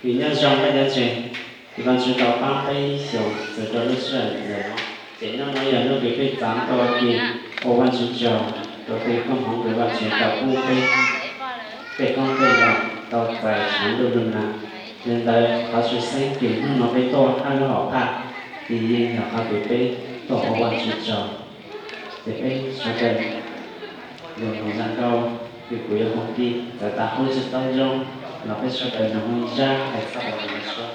Vim nyob zoo nej cov ntseeg, Vajtswv tau pab peb xyoos txog rau lub sij hawm ntawm no, ces hnub no yog hnub kws peb txav tau ua ke ua Vajtswv tsaug rau tej koob hmoov kws Vajtswv tau pub peb, tej koob tej loo tau txais tshav ntuj lug nas. Yog li ntawd qhov tshwj xeeb kws hnub no peb tuaj hab lub hom phaj, ces yeej yog qhov kws peb tuaj ua Vajtswv tsaug. Ces peb sawv daws lug nug zaj nkauj kws kuv yuav poog kij txawv tas qub tsis tau zoo, los peb sawv daws nug ib zaj hais txog los mus sua.